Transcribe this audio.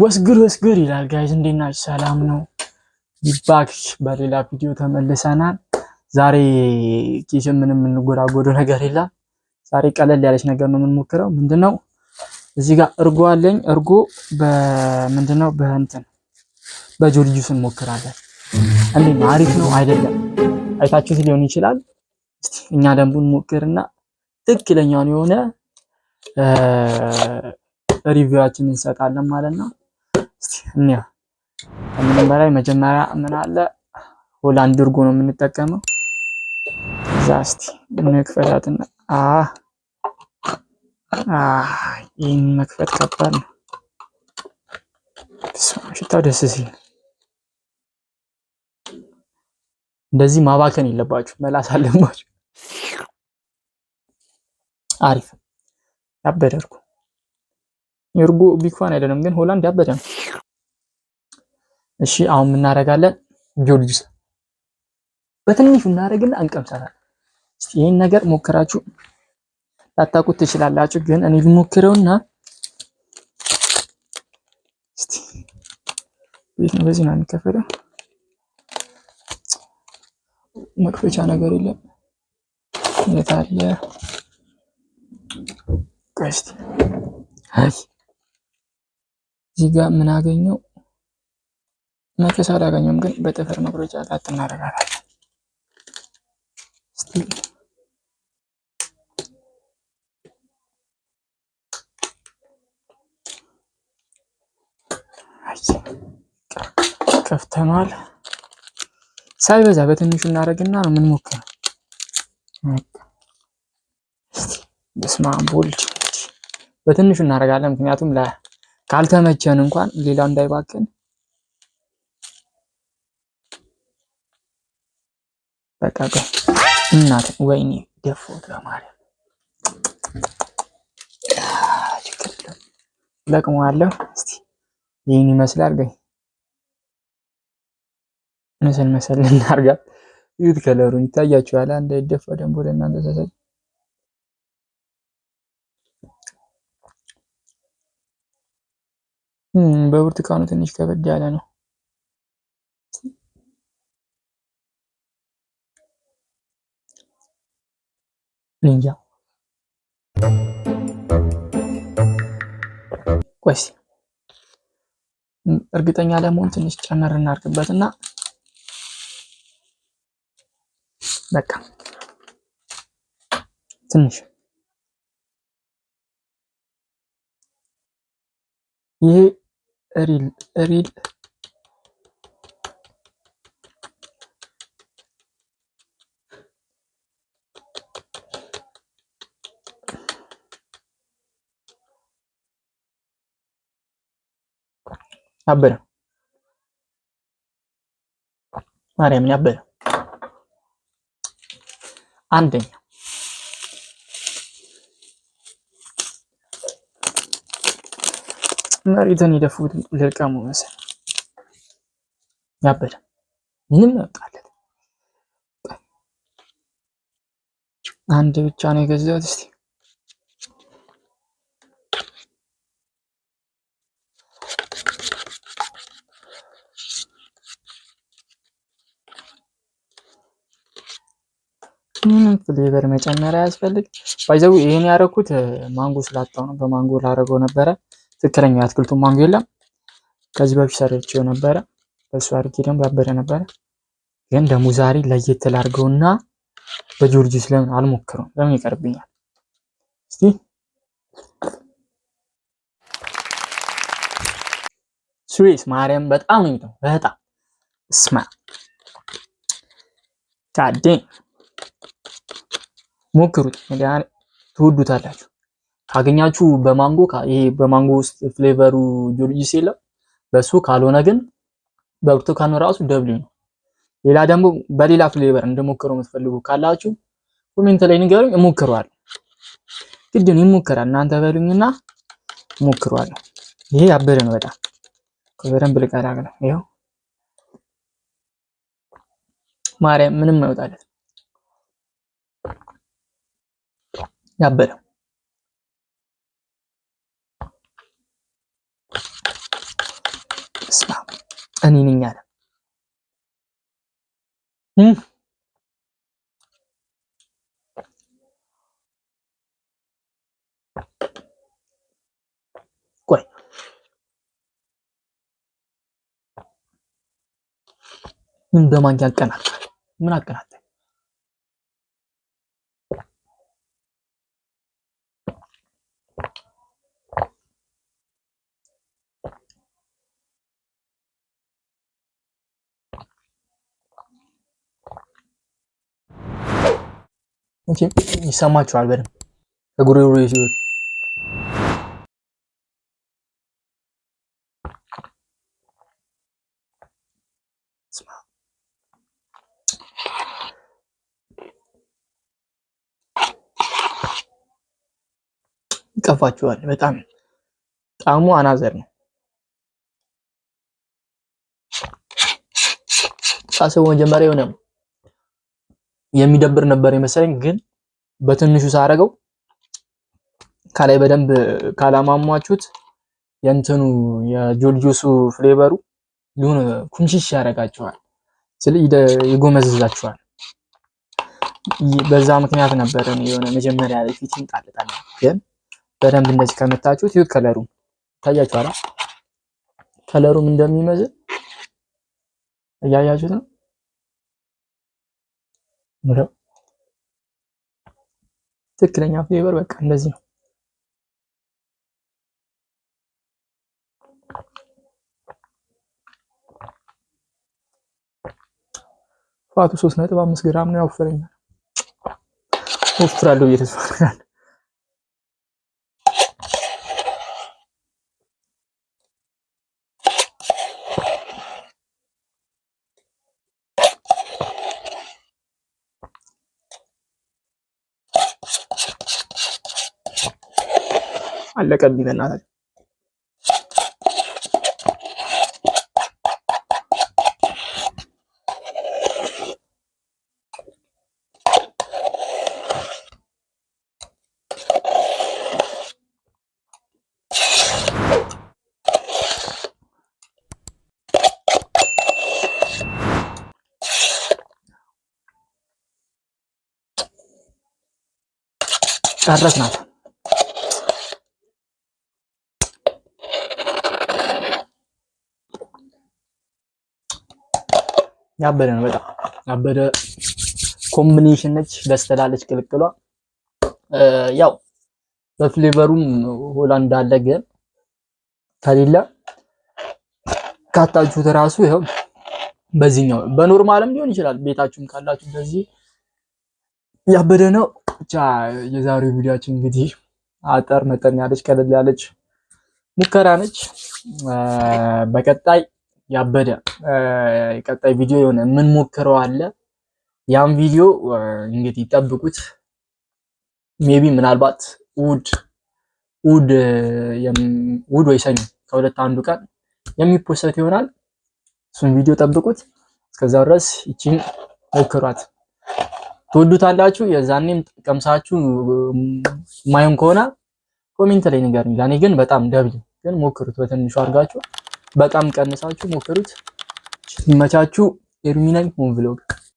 What's good, what's good ይላል guys፣ እንዴት ናችሁ? ሰላም ነው? Back በሌላ ቪዲዮ ተመልሰናል። ዛሬ kitchen ምንም የምንጎራጎደው ነገር የለም። ዛሬ ቀለል ያለች ነገር ነው የምንሞክረው። ምንድነው እዚህ ጋር እርጎ አለኝ። እርጎ በምንድነው በእንትን በጆሊ ጁስ እንሞክራለን። እንዴት ነው? አሪፍ ነው አይደለም? አይታችሁት ሊሆን ይችላል። እስቲ እኛ ደግሞ እንሞክርና ትክክለኛውን የሆነ review ኣችንን እንሰጣለን ማለት ነው። እስቲ እንያ። ከምንም በላይ መጀመሪያ ምን አለ ሆላንድ እርጎ ነው የምንጠቀመው። እዛ እስቲ እንክፈታትና አ አ ይህን መክፈት ከባድ ነው። ሽታው ደስ ሲል እንደዚህ ማባከን የለባችሁ፣ መላስ አለባችሁ። አሪፍ ያበደ እርጎ። የእርጎ big fan አይደለም፣ ግን ሆላንድ ያበደ ነው። እሺ አሁን እናደርጋለን ጆሊ ጁስ በትንሹ እናደርግና እንቀምሳታለን። እስቲ ይሄን ነገር ሞክራችሁ ላታውቁት ትችላላችሁ፣ ግን እኔ ልሞክረውና እስቲ ቤት ነው በዚህ ነው የሚከፈለው። መክፈቻ ነገር የለም። የት አለ? ቆይ እስቲ አይ እዚህ ጋር ምን አገኘው? መክፈቻ አላገኘውም፣ ግን በጥፍር መቁረጫ ላጥ እናደርጋታለን። እስቲ አይ ከፍተናል። ሳይበዛ በትንሹ እናደርግና ነው የምንሞክረው። እስቲ በስመ አብ ወልድ። በትንሹ እናደርጋለን፣ ምክንያቱም ካልተመቸን እንኳን ሌላው እንዳይባክን። በቃ ቆይ እናት ወይኔ ደፋሁት፣ በማርያም ችግር የለም ለቅመዋለሁ። እስቲ ይህን ይመስላል። ገይ መሰል መሰል እናርጋት። እዩት፣ color ኡን ይታያችኋል። እንዳይደፋ ደግሞ ለእናንተ ሳሳይ በብርቱካኑ ትንሽ ከበድ ያለ ነው። እንጃ ቆይ እስኪ እርግጠኛ ለመሆን ትንሽ ጨመር እናድርግበትና በቃ ትንሽ ይሄ real real አበደ ማርያምን ያበደ አንደኛ መሬትን የደፉት ልልቀሙ መሰል ያበደ ምንም ያወጣለት አንድ ብቻ ነው የገዛሁት። እስቲ ምንም flavor መጨመር አያስፈልግ። By the way ይሄን ያደረኩት ማንጎ ስላጣው ነው። በማንጎ ላደረገው ነበረ። ትክክለኛ የአትክልቱ ማንጎ የለም። ከዚህ በፊት ሰርቼው ነበረ። በሱ አድርጌ ደግሞ ያበደ ነበረ። ግን ደግሞ ዛሬ ለየት ላድርገውና በጆሊ ጁስ ለምን አልሞክረውም? ለምን ይቀርብኛል? እስቲ ስዊስ ማርያም በጣም ነው የሚጥመው። በጣም እስማ ታዴ ሞክሩት፣ ትወዱታላችሁ። ካገኛችሁ በማንጎ ይሄ በማንጎ ውስጥ flavor ኡ ጆሊ ጁስ የለም በሱ ካልሆነ ግን በብርቱካኑ ራሱ W ነው። ሌላ ደግሞ በሌላ flavor እንድሞክረው የምትፈልጉ ካላችሁ comment ላይ ንገሩኝ፣ እሞክረዋለሁ። ግድ ነው ይሞክራል። እናንተ በሉኝና እሞክረዋለሁ። ይሄ ያበደ ነው በጣም በደንብ ልቀላቅለው። ይኸው ማርያም ምንም አይወጣለት ያበደ ስማ እኔ ነኝ አለ። ቆይ ምን በማንኪያ አቀናጣል? ምን አቀናጣል? ይሰማችኋል በደንብ ከጉሮሮዬ ሲወጣ። ይቀፋችኋል። በጣም ጣዕሙ another ነው። ሳስበው መጀመሪያ የሆነ የሚደብር ነበር የመሰለኝ፣ ግን በትንሹ ሳረገው ከላይ በደንብ ካላማሟችሁት የእንትኑ የጆልጆሱ flavor ኡ የሆነ ኩምሽሽ ያደርጋችኋል፣ ስለ ይጎመዝዛችኋል። በዛ ምክንያት ነበር የሆነ መጀመሪያ ላይ ፊቴን ጣል ጣል፣ ግን በደንብ እንደዚህ ከመታችሁት ይሁት color ኡ ታያችኋል። color ኡም እንደሚመስል እያያችሁት ነው። ትክክለኛ flavor በቃ እንደዚህ ነው። fat ኡ 3.5 ግራም ነው። ያወፍረኛል፣ ወፍራለሁ ብዬ ተስፋ አደርጋለሁ። አለቀብኝ በእናታችሁ። ጨረስናት። ያበደ ነው በጣም ያበደ combination ነች። ደስ ትላለች ቅልቅሏ። ያው በ flavor ኡም ሆላንድ አለ፣ ግን ከሌለ ካጣችሁት ራሱ ይኸው በዚህኛው በ normal ም ሊሆን ይችላል። ቤታችሁም ካላችሁ በዚህ ያበደ ነው። ብቻ የዛሬው ቪዲዮአችን እንግዲህ አጠር መጠን ያለች ቀለል ያለች ሙከራ ነች። በቀጣይ ያበደ ቀጣይ ቪዲዮ የሆነ ምን ሞክረው አለ። ያን ቪዲዮ እንግዲህ ጠብቁት። maybe ምናልባት እሑድ እሑድ እሑድ ወይ ሰኞ ከሁለት አንዱ ቀን የሚ post ይሆናል። እሱን ቪዲዮ ጠብቁት። እስከዛው ድረስ ይቺን ሞክሯት፣ ትወዱታላችሁ። የዛኔም ቀምሳችሁ ማይሆን ከሆነ comment ላይ ንገሩኝ። ለኔ ግን በጣም double ግን ሞክሩት፣ በትንሹ አድርጋችሁ በጣም ቀንሳችሁ ሞክሩት። ይመቻችሁ። ኤርሚ ነኝ ሆም ቭሎግ።